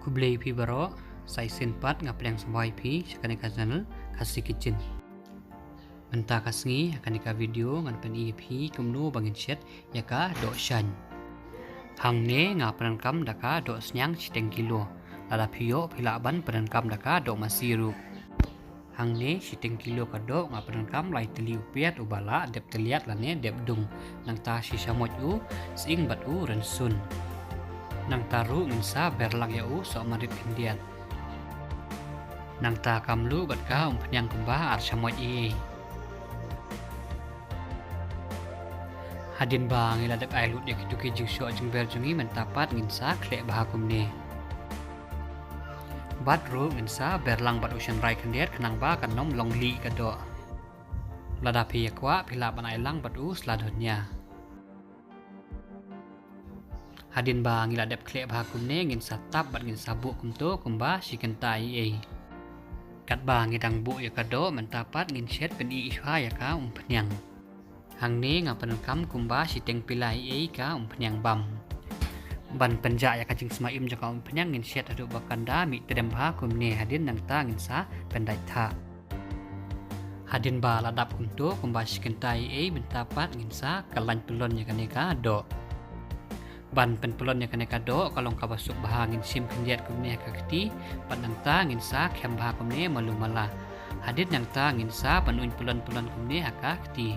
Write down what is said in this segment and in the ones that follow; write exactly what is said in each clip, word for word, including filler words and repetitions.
Khublei phi baroh, sa shisien pat nga pdiang sngewbha ïa phi sha kane ka channel Khasi Kitchen. Mynta ka sngi ha kane ka video ngan pyni ïa phi kumno ba ngin shet ïa ka doh shaiñ. Hangne nga pyndonkam da ka doh sniang shiteng kilo. Lada phi ïoh phi lah ban pyndonkam da ka doh masi ruh. Hangne shiteng kilo ka doh nga pyndonkam lai tylli u piat uba lah dep tylliat lane dep dung. Nangta shi shamoit u sying bad u rynsun. Nangta ruh ngin sa ber lang ïa u sohmarit khyndiat. Nangta ka mluh bad ka umphniang kumba ar shamoit ei ei. Hadien ba ngi la dep ai lut ïa kito ki jingshoh jingber jong ngi mynta pat ngin sa khleh bha kumne. Bad ruh ngin sa ber lang bad u shynrai khyndiat khnang ba kan ym long lieh ka doh. Lada phi ïa kwah phi lah ban ai lang bad u sla dhania. Hadien ba ngi la dep khleh bha kumne ngin sa tap bad ngin sa buh kumto kumba shi kynta ei ei. Katba ngi dang buh ïa ka doh mynta pat ngin shet pyni shuwa ïa ka umphniang. Hangne nga pyndonkam kumba shiteng pila ei ei ka umphniang bam. Ban pynjah ïa ka jingsma im jong ka umphniang ngin shet haduh ba kan da mih tdem bha kumne hadien nangta ngin sa pyndait thah. Hadien ba la dap kumto kumba shi kynta ei ei mynta pat ngin sa khlaiñ pyllun ïa kane ka doh. Ban pynpyllun ïa kane ka doh ka long kaba suk bha ngin shim khyndiat kumne ha ka kti bad nangta ngin sa khem bha kumne malu mala. Hadien nangta ngin sa pynuiñ pyllun pyllun kumne ha ka kti.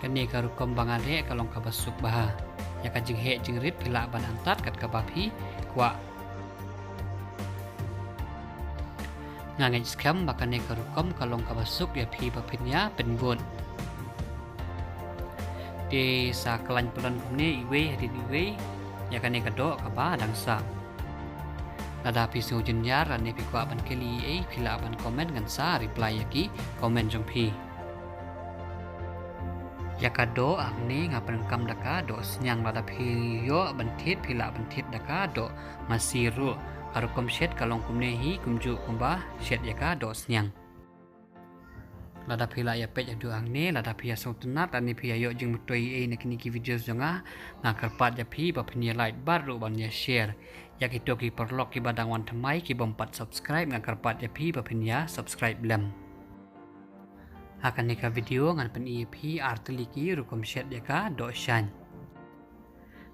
Kane ka rukom ba nga leh ka long kaba suk bha. Ïa ka jingheh jingrit phi lah ban antad kat kaba phi kwah. Nga ngeit skhem ba kane ka rukom ka long kaba suk ïa phi ba phin ïa pynbud. Te sa khlaiñ pyllun kumne iwei hadien iwei ïa kane ka doh kaba dang sah. Lada phi sngew jynjar lane phi kwah ban kylli ei ei phi lah ban comment ngan sa reply ïa ki comment jong phi. Ïa ka doh hangne nga pyndonkam da ka doh sniang lada phi ïoh ban thied phi lah ban thied da ka doh masi ruh. Ka rukom shet ka long kumne hi kumjuh kumba shet ïa ka doh sniang. Lada phi lah ïa peit haduh hangne lada phi ïa sngewtynnat lane phi ïa ïoh jingmyntoi ei ei na kine ki videos jong nga nga kyrpad ïa phi ba phin ïa like bad ruh ban ïa share. Ïa kito ki paralok kiba dang wan thymmai ki bym pat subscribe nga kyrpad ïa phi ba phin ïa subscribe lem. Ha kane ka video ngan pyni ïa phi ar tylli ki rukom shet ïa ka doh shaiñ.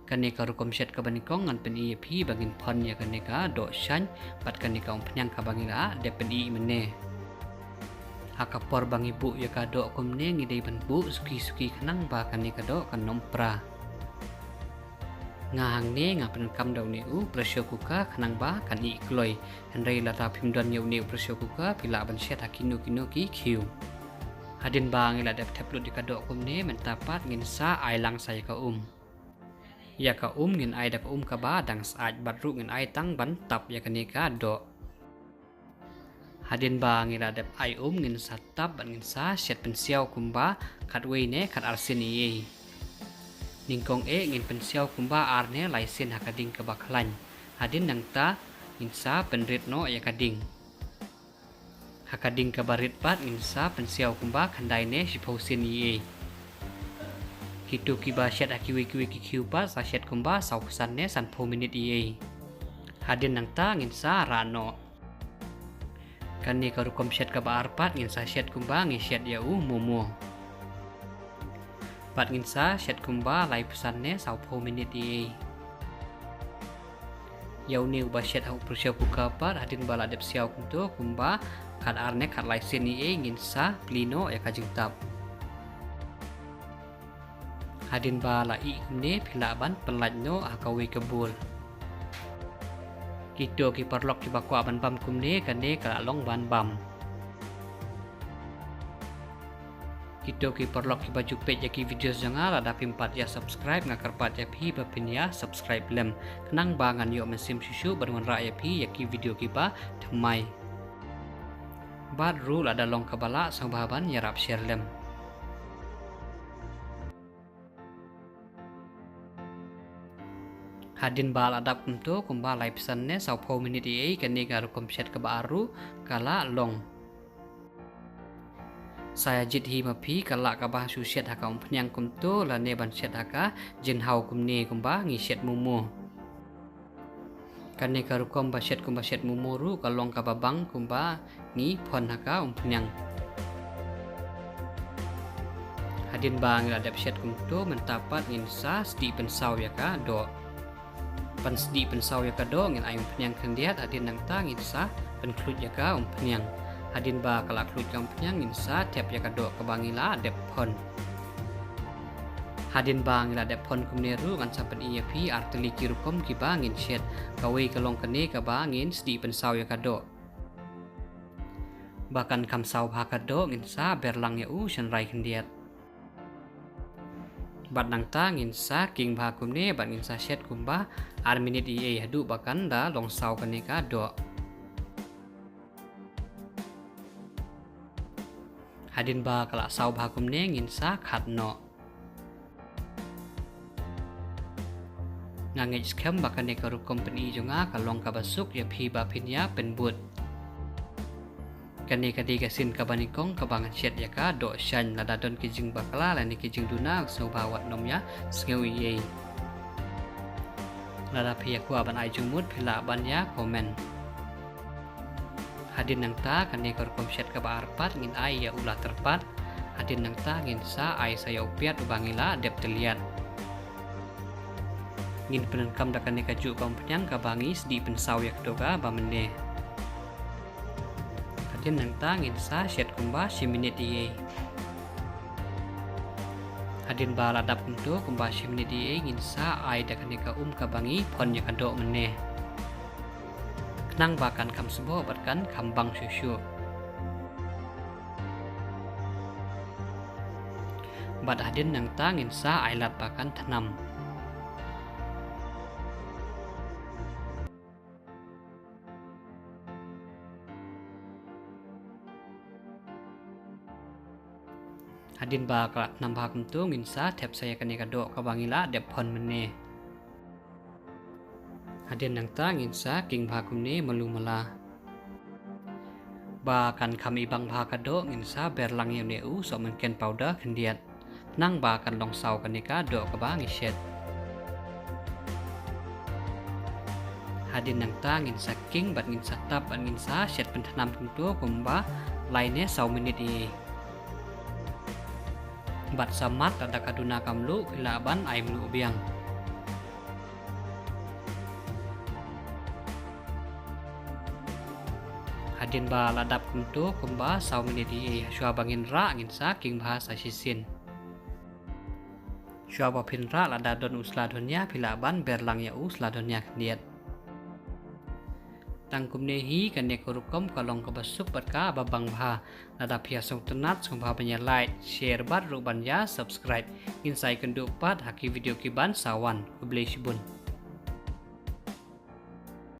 Kane ka rukom shet kaba nyngkong ngan pyni ïa phi ba ngin phon ïa kane ka doh shaiñ bad kane ka umphniang kaba ngi la dep pyni mynne. Ha ka por ba ngi buh ïa ka doh kumne ngi dei ban buh suki suki khnang ba kane ka doh kan ym pra. Nga hangne nga pyndonkam da une u pressure cooker khnang ba kan ih kloi. Hynrei lada phim don ïa une u pressure cooker phi lah ban shet ha kino kino ki khiew. Hadien ba ngi la dep thep lut ïa ka doh kumne mynta pat ngin sa ai lang sa ïa ka um. Ïa ka um ngin ai da ka um kaba dang syaid bad ruh ngin ai tang ban tap ïa kane ka doh. Hadien ba ngi la dep ai um ngin sa tap bad ngin sa shet pynsiaw kumba khatwei ne khatar sien ei ei. Nyngkong eh ngin pynsiaw kumba ar ne lai sien ha ka ding kaba khlaiñ. Hadien nangta ngin sa pynrit noh ïa ka ding. Ha ka ding kaba rit pat ngin sa pynsiaw kumba khyndai ne shiphew sien ei ei. Kito kiba shet ha kiwei kiwei ki khiew pat sa shet kumba sawphew san ne sanphew minit ei ei. Hadien nangta ngin sa rah noh. Kane ka rukom shet kaba ar pat ngin sa shet kumba ngi shet ïa u momo. Bad ngin sa shet kumba laiphew san ne sawphew minit ei ei. Ïa une uba shet ha u pressure cooker pat hadien ba la dep siaw kumto kumba khatar ne khatlai sien ei ei ngin sa plie noh ïa ka jingtap. Hadien ba la ih kumne phi lah ban pynlait noh ha kawei ka bowl. Kito ki paralok kiba kwah ban bam kumne kane ka la long ban bam. Kito ki paralok kiba ju peit ïa ki videos jong nga lada phim pat ïa subscribe nga kyrpad ïa phi ba phin ïa subscribe lem khnang ba ngan ïoh mynsiem shuh shuh ban wanrah ïa phi ïa ki video kiba thymmai. Bad ruh lada long kaba lah sngewbha ban ïarap share lem. Hadien ba la dap kumto kumba laiphew san ne sawphew minit ei ei kane ka rukom shet kaba ar ruh ka la long. Sa ïa jied hi ma phi ka lah kaba shu shet ha ka umphniang kumto lane ban shet ha ka jingthaw kumne kumba ngi shet momo. Kane ka rukom ba shet kumba shet momo ruh ka long kaba bang kumba ngi phon ha ka umphniang. Hadien ba ngi la dep shet kumto, mynta pat ngin sa sdieh pynsaw ïa ka doh. Ban sdieh pynsaw ïa ka doh ngin ai umphniang khyndiat, hadien nangta ngin sa pynkhluit ïa ka umphniang. Hadien ba ka la khluit ka umphniang ngin sa thep ïa ka doh kaba ngi la dep phon. Hadien ba ngi la dep phon kumne ruh ngan sa pyni ïa phi ar tylli ki rukom kiba ngin shet. Kawei ka long kane kaba ngin sdieh pynsaw ïa ka doh. Ba kan kham saw bha ka doh ngin sa ber lang ïa u shynrai khyndiat. Bad nangta ngin sa king bha kumne bad ngin sa shet kumba ar minit ei ei haduh ba kan da long saw kane ka doh. Hadien ba ka la saw bha kumne ngin sa khat noh. Nga ngeit skhem ba kane ka rukom pyni jong nga ka long kaba suk ïa phi ba phin ïa pynbud. Kane ka dei ka sien kaba nyngkong kaba ngan shet ïa ka doh shaiñ. Lada don ki jingbakla lane ki jingduna sngewbha wat nym ïa sngew ei ei. Lada phi ïa kwah ban ai jingmut phi lah ban ïa comment. Hadien nangta kane ka rukom shet kaba ar pat ngin ai ïa u la tyrpad. Hadien nangta ngin sa ai sa ïa u piat uba ngi la dep tylliat. Ngin pyndonkam da kane kajuh ka umphniang kaba ngi sdieh pynsaw ïa ka doh kaba mynne. Hadien nangta ngin sa shet kumba shi minit ei ei. Hadien ba la dap kumto kumba shi minit ei ei ngin sa ai da kane ka um kaba ngi phon ïa ka doh mynne. Khnang ba kan kham sboh bad kan kham bang shuh shuh. Bad hadien nangta ngin sa ai lad ba kan thnam. Hadien ba ka la thnam bha kumto ngin sa thep sa ïa kane ka doh kaba ngi la dep phon mynne. Hadien nangta ngin sa king bha kumne malu mala. Ba kan kham ibang bha ka doh ngin sa ber lang ïa une u sohmynken powder khyndiat. Khnang ba kan long saw kane ka doh kaba ngi shet. Hadien nangta ngin sa king bad ngin sa tap bad ngin sa shet pynthnam kumto kumba lai ne saw minit ei ei. Bad sa mat lada ka duna kam luh phi lah ban ai mluh biang. Hadien ba la dap kumto kumba saw minit ei ei, shuwa ba ngin rah ngin sa king bha sa shisien. Shuwa ba phin rah lada don u sla dhania phi lah ban ber lang ïa u sla dhania khyndiat. Tang kumne hi kane ka rukom ka long kaba suk bad kaba bang bha. Lada phi ïa sngewtynnat sngewbha ban ïa like, share bad ruh ban ïa subscribe. Ngin sa ïakynduh pat ha ki video kiban sa wan. Khublei shibun.